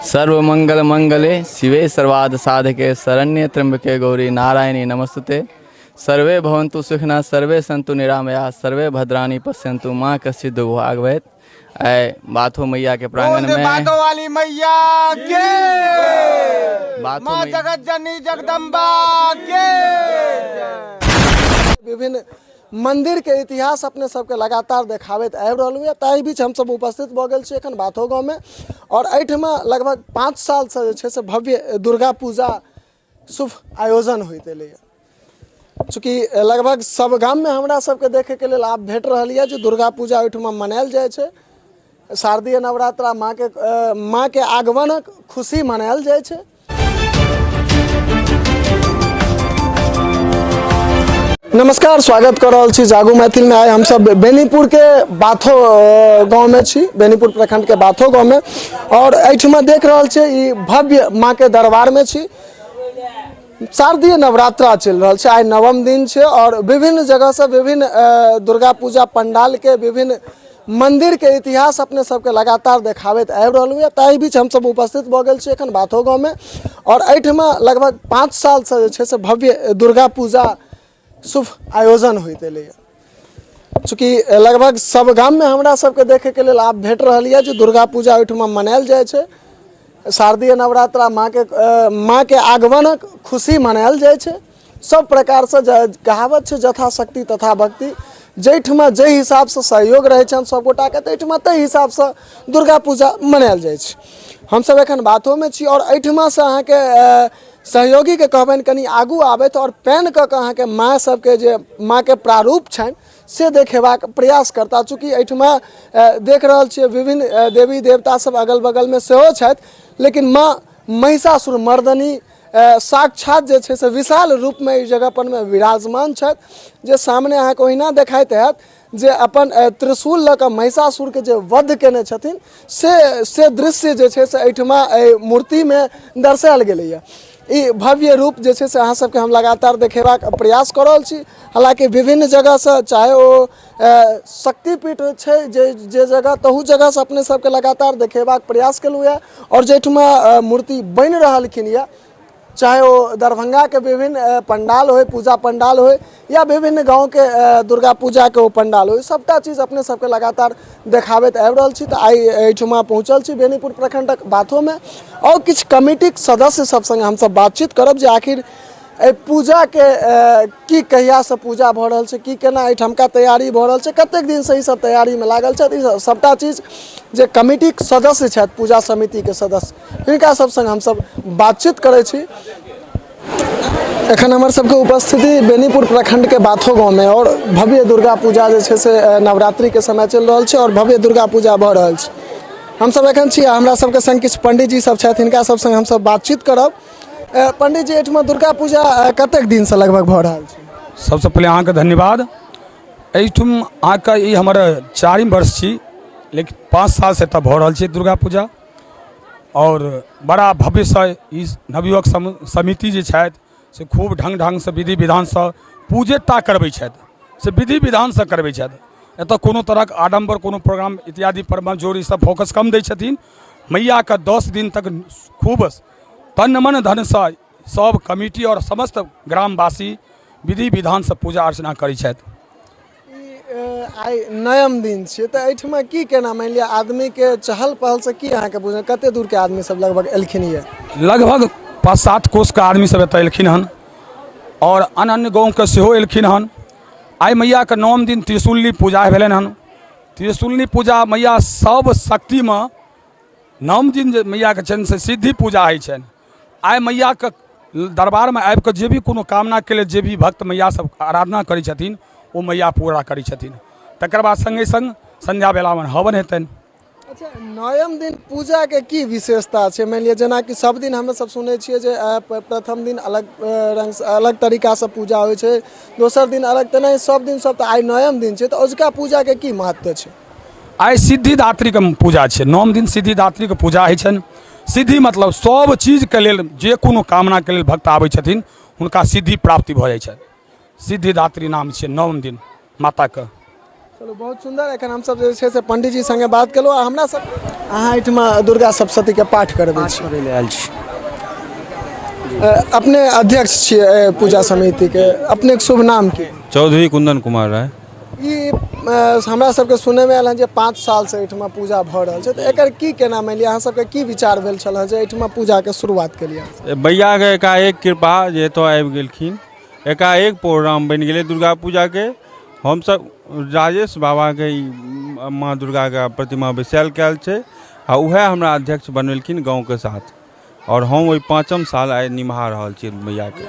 सर्व मंगल मंगले शिवे सर्वार्थ साधके शरण्ये त्र्यंबके गौरी नारायणी नमस्ते। सर्वे भवन्तु सुखिनः सर्वे सन्तु निरामया सर्वे भद्राणि पश्यन्तु माँ कश्चित् दुर्भाग भवेत्। आइ बाथो मैया के प्रांगण में बाथो वाली मैया के बाथो माँ मैया जगत जननी जगदम्बा के। विभिन्न मंदिर के इतिहास अपने सबके लगातार देखाबैत आबि रहल यऽ, ताहि बीच हमसब उपस्थित भऽ गेल छी एखन बाथो गाँवमे। आओर एहिठमा लगभग 5 सालसँ जे छै से भव्य दुर्गा पूजा शुभ आयोजन होइत एलैए। चूँकि लगभग सब गाममे हमरा सबके देखैके लेल आब भेट रहल यऽ जे दुर्गा पूजा ओहिठमा मनायल जाइ छै। शारदीय नवरात्रा माँके आगमनक खुशी मनायल जाइ छै। नमस्कार, स्वागत कर रहल छी जागू मैथिल में। आइ हमसब बेनीपुर के बाथो गांव में छी, बेनीपुर प्रखंड के बाथो गांव में। और एहिठमा देख रहल छी ई भव्य माँ के दरबार में छी। शारदीय नवरात्रा चलि रहल छै, आइ नवम दिन छै। और विभिन्न जगह से विभिन्न दुर्गा पूजा पंडाल के विभिन्न मंदिर के इतिहास अपने सबके लगातार देखाबैत आबि रहल यऽ, ताहि बीच हमसब उपस्थित भऽ गेल छी एखन बाथो गाँवमे। आओर एहिठमा लगभग 5 सालसँ जे छै से भव्य दुर्गा पूजा शुभ आयोजन होइत एलैए। चूँकि लगभग सब गाममे हमरा सबके देखैके लेल आब भेट रहल यऽ जे दुर्गा पूजा ओहिठमा मनायल जाइ छै। शारदीय नवरात्रा माँके आगमनक खुशी मनायल जाइ छै। सब प्रकारसँ कहावत छै यथाशक्ति तथा भक्ति, जाहिठमा जाहि हिसाबसँ सहयोग रहै छनि सब गोटाके ताहिठमा ताहि हिसाबसँ दुर्गा पूजा मनायल जाइ छै। हमसब एखन बाथोमे छी आओर एहिठमासँ अहाँके सहयोगीके कहबनि कनि आगू आबथि आओर पेन कऽ कऽ अहाँके माँ सबके जे माँके प्रारूप छनि से देखेबाक प्रयास करता। चूँकि एहिठमा देख रहल छियै विभिन्न देवी देवता सब अगल बगलमे सेहो छथि, लेकिन माँ महिषासुर मर्दनी साक्षात जे छै से विशाल रूपमे एहि जगह पर मे विराजमान छथि, जे सामने अहाँके ओहिना देखाइत हैत जे अपन त्रिशूल लऽ कऽ महिषासुरके जे वध केने छथिन से दृश्य जे छै से एहिठमा एहि मूर्तिमे दर्शायल गेलैए। ई भव्य रूप जे छै से अहाँ सबके हम लगातार देखेबाक प्रयास कऽ रहल छी। हालाँकि विभिन्न जगहसँ चाहे ओ शक्तिपीठ छै जे जगह तहू जगहसँ अपने सबके लगातार देखेबाक प्रयास केलहुँ यऽ। आओर जाहिठमा मूर्ति बनि रहलखिन यऽ, चाहे ओ दरभंगाके विभिन्न पंडाल होइ, पूजा पंडाल होइ, या विभिन्न गाँवके दुर्गा पूजाके ओ पंडाल होइ, सबटा चीज अपने सबके लगातार देखाबैत आबि रहल छी। तऽ आइ एहिठमा पहुँचल छी बेनीपुर प्रखंडक बाथोमे आओर किछु कमिटीके सदस्य सब सङ्गे हमसब बातचीत करब जे आखिर एहि पूजाके की कहियासँ पूजा भऽ रहल छै, की केना एहिठामका तैयारी भऽ रहल छै, कतेक दिनसँ ई सब तैयारीमे लागल छथि, ई सबटा चीज जे कमिटीके सदस्य छथि, पूजा समितिके सदस्य, हिनका सब सङ्ग हमसब बातचीत करै छी। एखन हमर सबके उपस्थिति बेनीपुर प्रखंडके बाथो गाँवमे और भव्य दुर्गा पूजा जे छै से नवरात्रिके समय चलि रहल छै और भव्य दुर्गा पूजा भऽ रहल छै। हमसब एखन छी आ हमरा सबके सङ्ग किछु पंडीजी सब छथि, हिनका सब सङ्ग हमसब बातचीत करब। पंडित जी, एहिठमा दुर्गा पूजा कतेक दिनसँ लगभग भऽ रहल छै? सबसँ पहिले अहाँके धन्यवाद। एहिठाम अहाँके ई हमर चारिम वर्ष छी, लेकिन 5 सालसँ एतऽ भऽ रहल छै दुर्गा पूजा और बड़ा भव्यसँ ई नवयुवक समिति जे छथि से खूब ढङ्ग ढङ्गसँ विधि विधानसँ पूजे टा करबै छथि, से विधि विधानसँ करबै छथि। एतऽ कोनो तरहक आडम्बर कोनो प्रोग्राम इत्यादि पर जोर ई सब फोकस कम दै छथिन। मैयाके 10 दिन तक खूब तन मन धनसँ सब कमिटी आओर समस्त ग्रामवासी विधि विधानसँ पूजा अर्चना करै छथि। आइ नयम दिन छियै तऽ एहिठमा की केना मानि लिअ आदमीके चहल पहलसँ की अहाँके बुझल कते दूरके आदमी सब लगभग एलखिन यऽ? लगभग 5-7 कोसके आदमी सब एतऽ एलखिन हन आओर अन्य अन्य गाँवके सेहो एलखिन हन। आइ मैयाके नवम दिन त्रिशूलनी पूजा भेलनि हन। त्रिशूलनी पूजा मैया सब शक्तिमे नवम दिन जे मैयाके छनि से सिद्धि पूजा होइ छनि। आइ मैयाके दरबारमे आबिकऽ जे भी कोनो कामनाके लेल जे भी भक्त मैया सब आराधना करै छथिन ओ मैया पूरा करै छथिन। तकर बाद सङ्गे सङ्ग सन्ध्या बेलामे हवन हेतनि। अच्छा, नवम दिन पूजाके की विशेषता छै? मानि लिअ जेनाकि सब दिन हम सब सुनै छियै जे प्रथम दिन अलग रङ्गसँ अलग तरीकासँ पूजा होइ छै, दोसर दिन अलग, तेनाही सब दिन सब, तऽ आइ नवम दिन छै तऽ अजुका पूजाके की महत्व छै? आइ सिद्धिदात्रीके पूजा छै। नवम दिन सिद्धिदात्रीके पूजा होइ छनि। सिद्धि मतलब सब चीजके लेल जे कोनो कामनाके लेल भक्त आबै छथिन हुनका सिद्धि प्राप्ति भऽ जाइ छनि। सिद्धिदात्री नाम छियै नवम दिन माताके। चलू, बहुत सुन्दर। एखन हमसब जे छै से पंडीजी संगे बात केलहुँ आ हमरा सब अहाँ एहिठमा दुर्गा सप्तशतीके पाठ करबै छी? करै लए आयल छी। अपने अध्यक्ष छियै एहि पूजा समितिके, अपनेके शुभ नाम की? चौधरी कुंदन कुमार राय। ई हमरा सबके सुनयमे आयल हँ जे 5 सालसँ एहिठमा पूजा भऽ रहल छै, तऽ एकर की केना मानि लिअ अहाँ सबके की विचार भेल छल जे एहिठमा पूजाके शुरुआत केलियै? भैयाके एकाएक कृपा जे एतऽ आबि गेलखिन, एकाएक प्रोग्राम बनि गेलै दुर्गा पूजाके। हमसब राजेश बाबाके ई माँ दुर्गाके प्रतिमा बैसायल कयल छै आ उएह हमरा अध्यक्ष बनेलखिन गाँवके साथ, आओर हम ओहि 5म साल आइ निभा रहल छी मैयाके।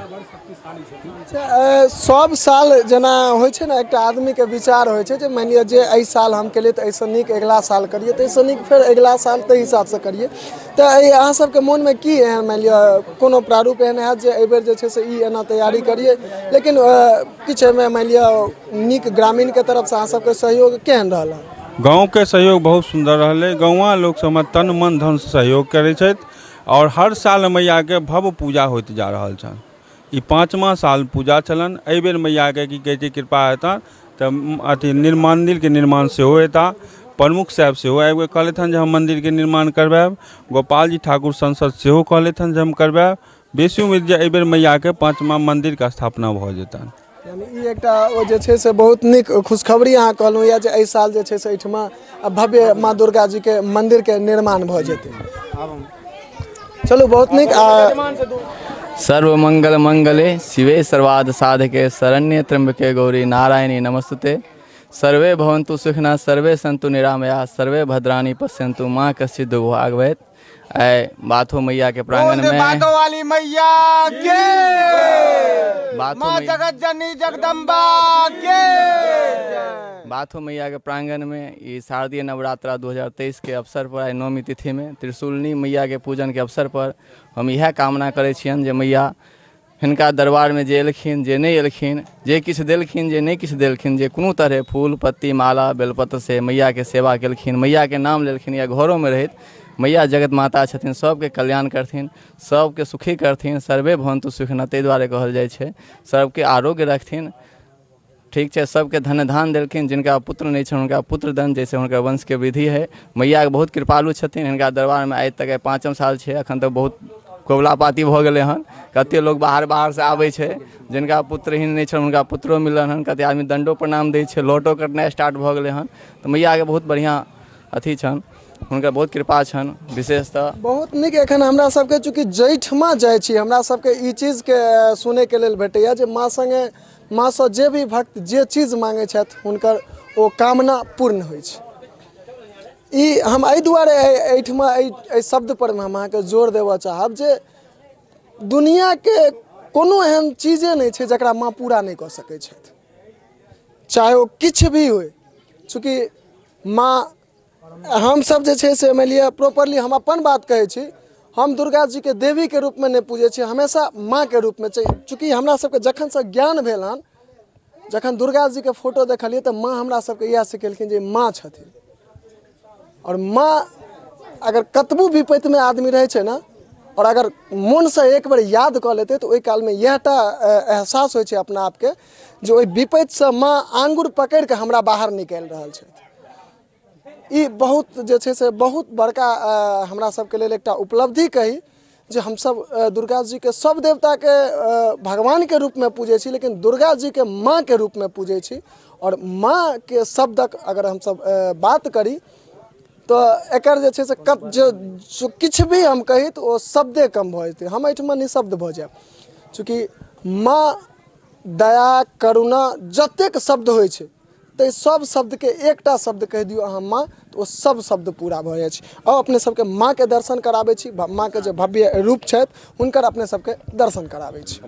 सब साल जेना होइ छै ने, एकटा आदमीके विचार होइ छै जे मानि लिअ जे एहि साल हम केलियै तऽ एहिसँ नीक अगिला साल करियै, तऽ एहिसँ नीक फेर अगिला साल, ताहि हिसाबसँ करियै। तऽ एहि अहाँ सबके मोनमे की एहन मानि लिअ कोनो प्रारूप एहन हैत जे एहिबेर जे छै से ई एना तैयारी करियै, लेकिन किछु एहिमे मानि लिअ नीक ग्रामीणके तरफसँ अहाँ सबके सहयोग केहन रहल हँ? गाँवके सहयोग बहुत सुन्दर रहलै। गाँवा लोकसब हमरा तन मन धनसँ सहयोग करै छथि आओर हर साल मैयाके भव्य पूजा होइत जा रहल छनि। ई 5वां साल पूजा छलनि। एहिबेर मैयाके की कहै छै कृपा हेतनि तऽ अथी मन्दिरके निर्माण सेहो हेता। प्रमुख साहेब सेहो आबि कऽ कहलथि हन जे हम मन्दिरके निर्माण करबायब। गोपालजी ठाकुर सांसद सेहो कहलथि हन जे हम करबायब। बेसी उम्मीद जे एहिबेर मैयाके 5वां मन्दिरके स्थापना भऽ जेतनि। यानी ई एकटा ओ जे छै से बहुत नीक खुशखबरी अहाँ कहलहुँ यऽ जे एहि साल जे छै से एहिठमा भव्य माँ दुर्गा जीके मन्दिरके निर्माण भऽ जेतै। चलू, बहुत नीक। आ सर्वमंगल मंगले शिवे सर्वार्थ साधके शरण्ये त्र्यंबके गौरी नारायणी नमस्तुते। सर्वे भवन्तु सुखिनः सर्वे सन्तु निरामया सर्वे भद्राणि पश्यन्तु माँ कश्चित् दुर्भाग्य भवेत्। आइ बाथो मैया के प्रांगण में बाथो वाली मैया के, बाथो माँ मैया जगत जननी जगदम्बा के। बाथो मैया के प्रांगण में ई शारदीय नवरात्रा 2023 के अवसर पर आइ नवमी तिथि में त्रिशूलनी मैया के पूजन के अवसर पर हम इएह कामना करै छियनि जे मैया हिनका दरबारमे जे एलखिन, जे नहि एलखिन, जे किछु देलखिन, जे नहि किछु देलखिन, जे कोनो तरहे फूल पत्ती माला बेलपत्र से मैयाके सेवा केलखिन, मैयाके नाम लेलखिन या घरोमे रहैत मैया जगत माता छथिन, सबके कल्याण करथिन, सबके सुखी करथिन। सर्वे भवन्तु सुखिनः, ताहि दुआरे कहल जाइ छै सबके आरोग्य रखथिन। ठीक छै, सबके धन धान देलखिन। जिनका पुत्र नहि छनि हुनका पुत्र दन, जैसे हुनकर वंशके वृद्धि है। मैयाके बहुत कृपालु छथिन। हिनका दरबारमे आइ तक 5म साल छै, एखन तक बहुत कबुला पाती भऽ गेलै हन। कते लोक बाहर बाहरसँ आबै छै, जिनका पुत्रहीन नहि छनि हुनका पुत्रो मिलल हन। कते आदमी दण्डो प्रणाम दै छै, लोटो कटनाइ स्टार्ट भऽ गेलै हन। तऽ मैयाके बहुत बढ़िआँ अथी छनि, हुनकर बहुत कृपा छनि विशेषतः। बहुत नीक। एखन हमरा सबके चूँकि जाहिठमा जाइ छी हमरा सबके ई चीजके सुनैके लेल भेटैए जे माँ सङ्गे माँसँ जे भी भक्त जे चीज माँगै छथि हुनकर ओ कामना पूर्ण होइ छै। ई हम एहि दुआरे एहिठमा एहि शब्दपर हम अहाँके जोर देबऽ चाहब जे दुनिआँके कोनो एहन चीजे नहि छै जकरा माँ पूरा नहि कऽ सकै छथि, चाहे ओ किछु भी होइ। चूँकि माँ हमसब जे छै से मानि लिअ प्रॉपरली हम अपन बात कहै छी, हम दुर्गा जीके देवीके रूपमे नहि पूजै छी, हमेशा माँके रूपमे छै। चूँकि हमरा सबके जखनसँ ज्ञान भेल हन, जखन दुर्गा जीके फोटो देखलियै तऽ माँ हमरा सबके इएह सिखेलखिन जे माँ छथिन। आओर माँ अगर कतबो विपत्तिमे आदमी रहै छै ने, आओर अगर मोनसँ एक बेर याद कऽ लेतै तऽ ओहि कालमे इएह टा एहसास होइ छै अपना आपके जे ओहि विपत्तिसँ माँ आङ्गुर पकड़िकऽ हमरा बाहर निकालि रहल छथि। ई बहुत जे छै से बहुत बड़का हमरा सबके लेल एकटा उपलब्धि कही जे हमसब दुर्गा जीके सब देवताके भगवानके रूपमे पूजै छी, लेकिन दुर्गा जीके माँके रूपमे पूजै छी। आओर माँके शब्दक अगर हमसब बात करी तऽ एकर जे छै से जे किछु भी हम कही तऽ ओ शब्दे कम भऽ जेतै, हम एहिठमा निशब्द भऽ जायब। चूँकि माँ दया करुणा जतेक शब्द होइ छै ताहि सब शब्दके एकटा शब्द कहि दियौ अहाँ माँ, तऽ ओ सब शब्द पूरा भऽ जाइ छै। आउ अपने सबके माँके दर्शन कराबै छी, माँके जे भव्य रूप छथि हुनकर अपने सबके दर्शन कराबै छी।